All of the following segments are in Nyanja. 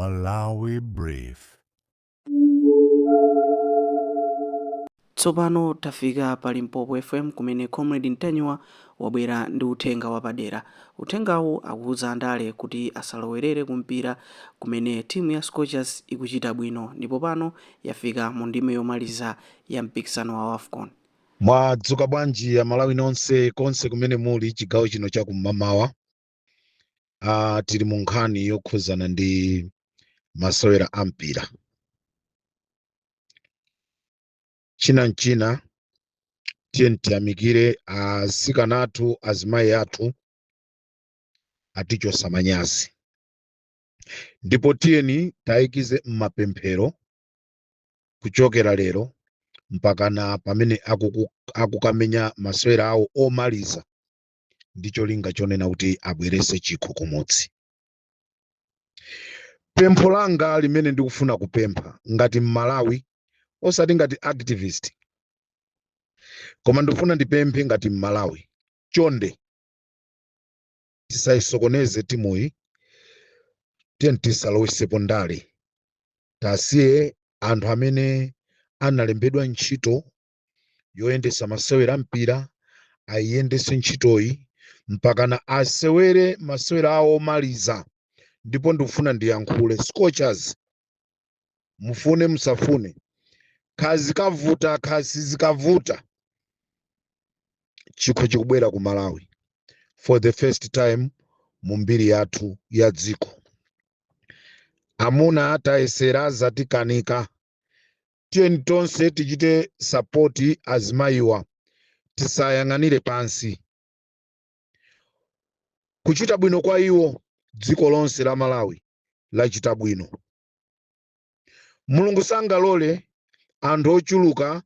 Malawi Brief. Tsopano tafika pa Limpopo FM kumene Comrade Ntanyiwa wabwera ndi uthenga wapadera. Uthengawu akuuza andale kuti asalowerere ku mpira kumene timu ya Scorchers ikuchita bwino ndipo pano yafika mu ndime yomaliza ya mpikisano wa Wafcon. Mwadzuka bwanji Amalawi nonse konse kumene muli chigawo chino cha kum'mamawa? Tili mu nkhani yokhuzana ndi masewera a mpira. China nchina, tiyeni tiyamikire asikana athu, azimayi athu atichosa manyazi, ndipo tiyeni tayikize m'mapemphero kuchokera lero mpakana pamene akukamenya masewera awo omaliza ndi cholinga chonena kuti abwerese chikho kumudzi. Pempho langa limene ndikufuna kupempha ngati Mmalawi, osati ngati activist, koma ndikufuna ndipemphe ngati Mmalawi, chonde tisayisokoneze timuyi, tiyeni tisalowesepo ndale, tasiye anthu amene analembedwa ntchito yoyendesa masewera mpira ayiyendese ntchitoyi mpakana asewere masewera awo omaliza. Ndipo ndikufuna ndiyankhule, Scorchers, mufune musafune, khazi kavuta khasi zikavuta, chikho chikubwera ku Malawi for the first time mu mbiri yathu ya dziko. Amuna tayesera, zatikanika. Tiyeni tonse tichite support azimayiwa, tisayang'anire pansi. Kuchita bwino kwa iwo, dziko lonse la Malawi lachita bwino. Mulungu sangalole anthu ochuluka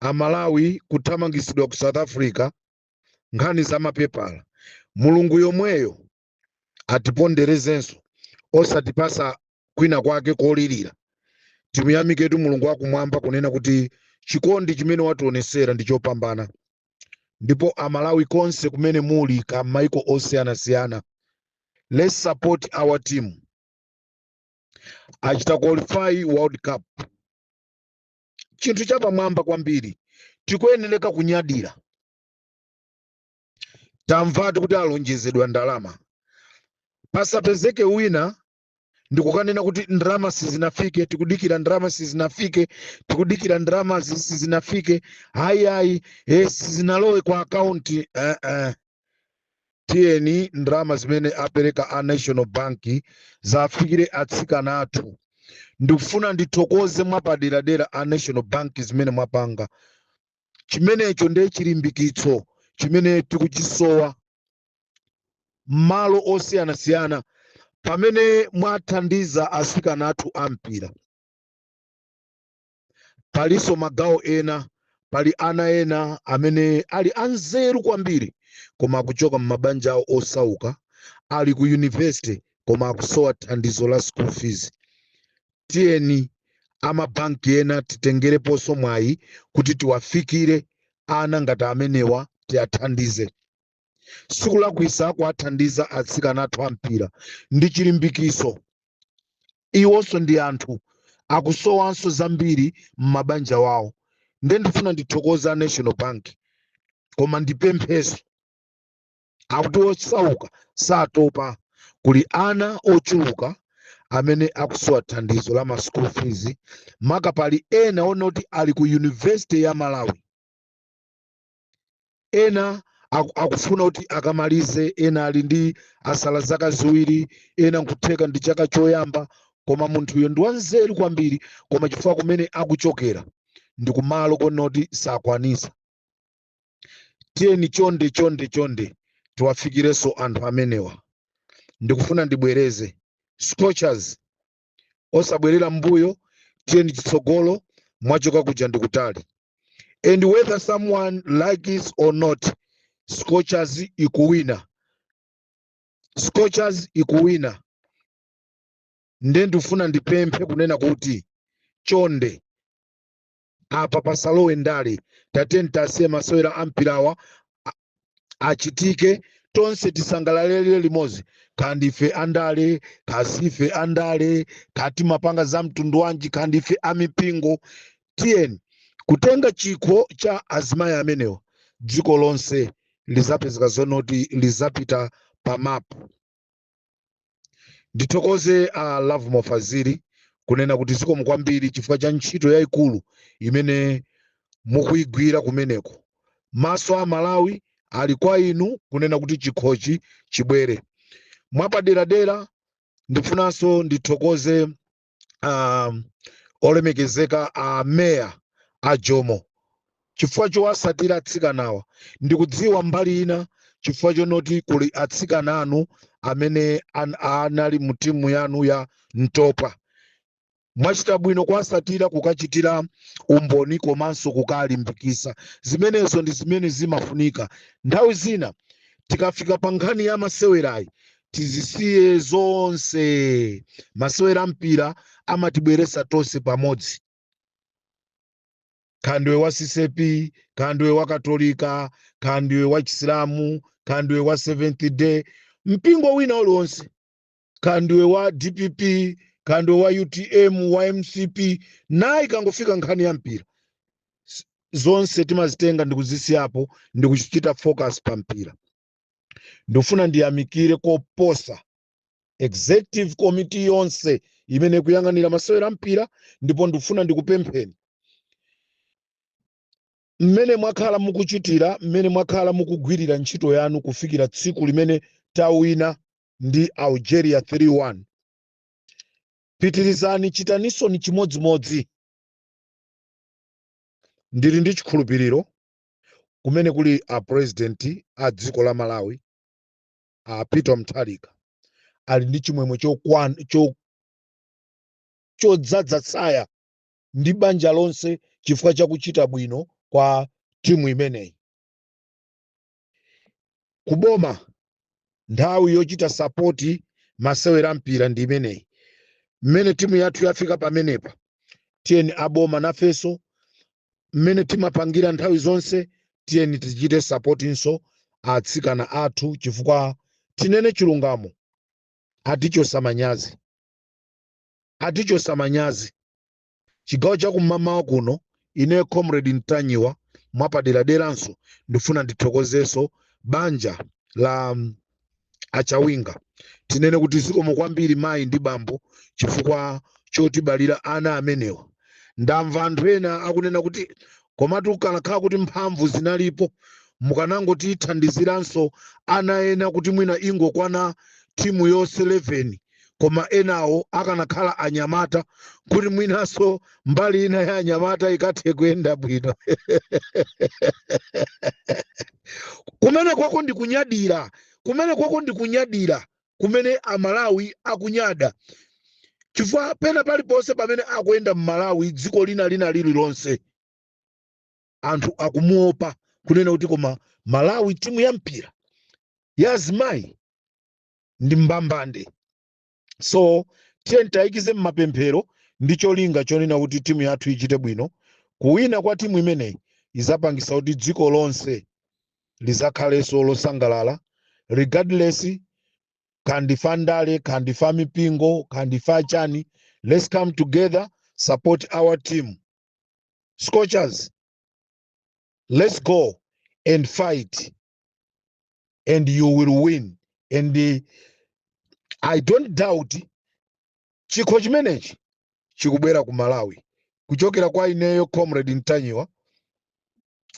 Amalawi kuthamangisidwa ku South Africa nkhani za mapepala. Mulungu yomweyo atiponderezenso osatipasa kwina kwake kolirira. Timuyamiketu Mulungu wakumwamba kunena kuti chikondi chimene wationesera ndi chopambana. Ndipo Amalawi konse kumene muli ka maiko osiyanasiyana, let's support our team. Achita qualify World Cup, chinthu chapamwamba kwambiri, tikuyenereka kunyadira. Tamvatu kuti alonjezedwa ndalama, pasapezeke wina ndikukanena kuti ndalama sizinafike, tikudikira ndalama sizinafike, tikudikira ndalama sizinafike, hayi hayi, sizinalowe kwa akaunti. Tiyeni ndalama zimene apereka a National Bank zafikire atsikana athu. Ndikufuna ndithokoze mwapaderadera a National Bank zimene mwapanga. Chimenecho ndiye chilimbikitso chimene tikuchisowa m'malo osiyanasiyana pamene mwathandiza asikana athu ampira. Palinso magawo ena, pali ana ena amene ali anzeru kwambiri koma akuchoka m'mabanja awo osauka, ali ku university koma akusowa thandizo la school fees. Tiyeni amabanki ena titengereponso mwayi kuti tiwafikire ana ngati amenewa, tiathandize. Sikulakwisa kuwathandiza atsikana athu ampira, ndi chilimbikiso. Iwonso ndi anthu, akusowanso zambiri m'mabanja wawo. Nde ndifuna ndithokoza a National Bank, koma ndipempheso, akuti osauka satopa. Kuli ana ochuluka amene akusowa thandizo la ma school fees, maka pali ena onoti ali ku University ya Malawi, ena akufuna kuti akamalize, ena ali ndi asala zaka 2, ena nkutheka ndi chaka choyamba, koma munthuyo ndi wanzeru kwambiri, koma chifukwa kumene akuchokera ndi kumalo konoti sakwanisa. Tiyeni chonde chonde chonde tiwafikirenso anthu amenewa. Ndikufuna ndibwereze, Scorchers, osabwerera mbuyo, tiyeni chitsogolo, mwachoka kuja ndikutali. And whether someone likes or not, Scorchers ikuwina, Scorchers ikuwina. Nde ndifuna ndipemphe kunena kuti chonde apa pasalowe ndale, tatiyeni tasiye masewera ampirawa achitike. Tonse tisangalalire limodzi, kaya ndife andale, kaya sife andale, kaya timapanga za mtundu wanji, kaya ndife amipingo, tiyeni kutenga chikho cha azimayi amenewa, dziko lonse lizapezeka zonoti lizapita pa mapu. Ndithokoze a Lovemore Fazili kunena kuti zikomo kwambiri chifukwa cha ntchito yayikulu imene mukuyigwira kumeneko. Maso a Malawi ali kwa inu kunena kuti chikhochi chibwere. Mwapaderadera ndifunanso ndithokoze olemekezeka a meya a Jomo chifukwa chowasatira atsikanawa. Ndikudziwa mbali ina chifukwa chonoti kuli atsikana anu amene anali mu timu yanu ya Mtopa, mwachita bwino kuwasatira, kukachitira umboni komanso kukalimbikisa. Zimenezo ndi zimene zimafunika. Nthawi zina tikafika pa nkhani ya masewerayi, tizisiye zonse. Masewera ampira amatibweresa tonse pamodzi, kaya ndiwe wa CCAP, kaya ndiwe wa Katolika, kaya ndiwe wa Chisilamu, kaya ndiwe wa Seventh Day, mpingo wina uliwonse, kaya ndiwe wa DPP, kaya ndiwe wa UTM, wa MCP, nayi kangofika nkhani ya mpira, zonse timazitenga ndikuzisiyapo ndikuchita focus pa mpira. Ndifuna ndiyamikire koposa executive committee yonse imene ikuyang'anira masewera mpira, ndipo ndifuna ndikupempheni mmene mwakhala mukuchitira, mmene mwakhala mukugwirira ntchito yanu kufikira tsiku limene tawina ndi Algeria 3-1, pitirizani, chitaninso ni chimodzimodzi. Ndili ndi chikhulupiriro kumene kuli a president a dziko la Malawi, a Peter Mutharika, ali ndi chimwemwe chodzaza tsaya ndi banja lonse chifukwa chakuchita bwino kwa timu imeneyi. Kuboma, nthawi yochita support masewera mpira ndi imeneyi. Mmene timu yathu yafika pamenepa, tiyeni aboma nafenso, mmene timapangira nthawi zonse, tiyeni tichite supportinso atsikana athu, chifukwa tinene chilungamo, atichosa manyazi, atichosa manyazi. Chigawo chakum'mamawa kuno, ine Comrade Ntanyiwa mwapaderaderanso ndifuna ndithokozenso banja la Achawinga. Tinene kuti zikomo kwambiri mayi ndi bambo chifukwa chotibalira ana amenewa. Ndamva anthu ena akunena kuti komatu kanakhala kuti mphamvu zinalipo, mukanangotithandiziranso ana ena kuti mwina ingokwana timu yonse 11, koma enawo akanakhala anyamata kuti mwinanso mbali ina ya anyamata ikathe kuyenda bwino. Kumene kwako ndikunyadira, kumene kwako ndikunyadira, kumene Amalawi akunyada, chifukwa pena paliponse pamene akuyenda mMalawi, dziko lina lina lililonse, anthu akumuopa kunena kuti koma Malawi timu ya mpira ya azimayi ndi mbambande. So tiye tiyikize mmapemphero ndi cholinga chonena kuti timu yathu ichite bwino. Kuwina kwa timu imeneyi izapangisa kuti dziko lonse lizakhalenso losangalala, regardless kaya ndife andale, kaya ndife mipingo, kaya ndife chani. Let's come together, support our team, Scorchers. Let's go and fight and you will win, and I don't doubt chikho chimenechi chikubwera ku Malawi. Kuchokera kwa ineyo Comrade Ntanyiwa,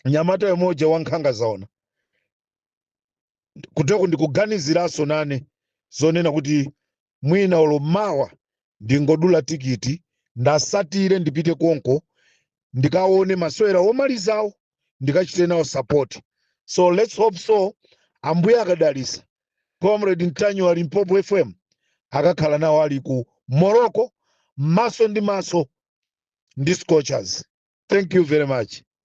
nyamata yomodzi wa nkhanga zaona kuteko, ndikuganiziranso nane zonena kuti mwina olo mawa ndingodula tikiti, ndasatire, ndipite konko, ndikaone masewera omalizawo, ndikachite nawo support. So let's hope so. Ambuye akadalisa, Comrade Ntanyiwa, Limpopo FM, akakhala nawo ali ku Morocco, maso ndi maso ndi Scorchers. Thank you very much.